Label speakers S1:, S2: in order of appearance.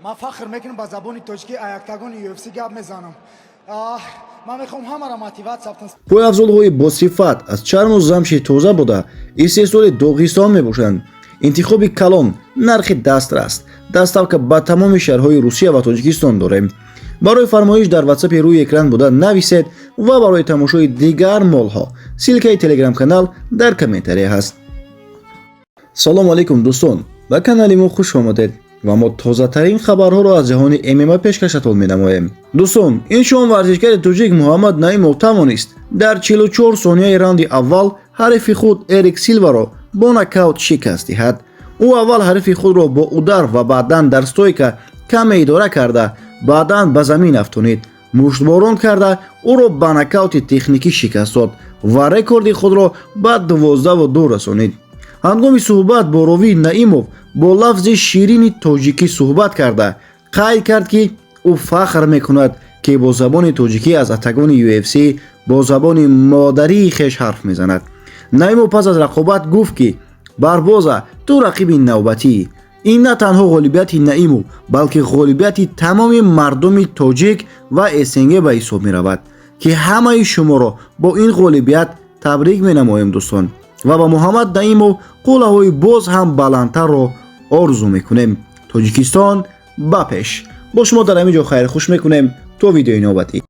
S1: Ман фахр мекунам, ба забони тоҷикӣ ай октагони UFC гап мезанам. Ман мехоҳам ҳамаро мотиватсия битам.
S2: Пойафзолҳои босифат, аз чарму замши тоза буда, истеҳсоли Доғистон мебошанд. Интихоби калон, нархи дастрас, доставка ба тамоми шаҳрҳои Русия ва Тоҷикистон дорем. Барои фармоиш дар ватсапи рӯи экран буда нависед ва барои тамошои дигар молҳо ссылкаи телеграм-канал дар комментария ҳаст. Салому алайкум, дӯстон, ба канали мо хуш омадед ва мо тозатарин хабарҳоро аз ҷаҳони ММА пешкашатон менамоем. Дӯстон, ин шом варзишгари тоҷик Муҳаммад Наимов тавонист дар 44 сонияи раунди аввал ҳарифи худ Эрик Силваро бо нокаут шикаст диҳад. Ӯ аввал ҳарифи худро бо удар ва баъдан дар стойка каме идора карда, баъдан ба замин афтонид, муштборон карда, ӯро ба нокаути техникӣ шикаст дод ва рекорди худро ба 12-2 расонид. Ҳангоми суҳбат бо ровӣ Наимов бо лафзи ширини тоҷикӣ суҳбат карда, қайд кард, ки ӯ фахр мекунад, ки бо забони тоҷикӣ аз октагони UFC бо забони модарии хеш ҳарф мезанад. Наимов пас аз рақобат гуфт, ки Барбоза, ту рақиби навбатӣ. Ин на танҳо ғолибияти Наимов, балки ғолибияти тамоми мардуми тоҷик ва СНГ ба ҳисоб меравад, ки ҳамаи шуморо бо ин ғолибият табрик менамоем, дӯстон, ва ба Муҳаммад Наимов қуллаҳои боз ҳам баландтарро орзу мекунем. Тоҷикистон ба пеш! Бо шумо дар ҳамин ҷо хайрхуш мекунем то видеои навбатӣ.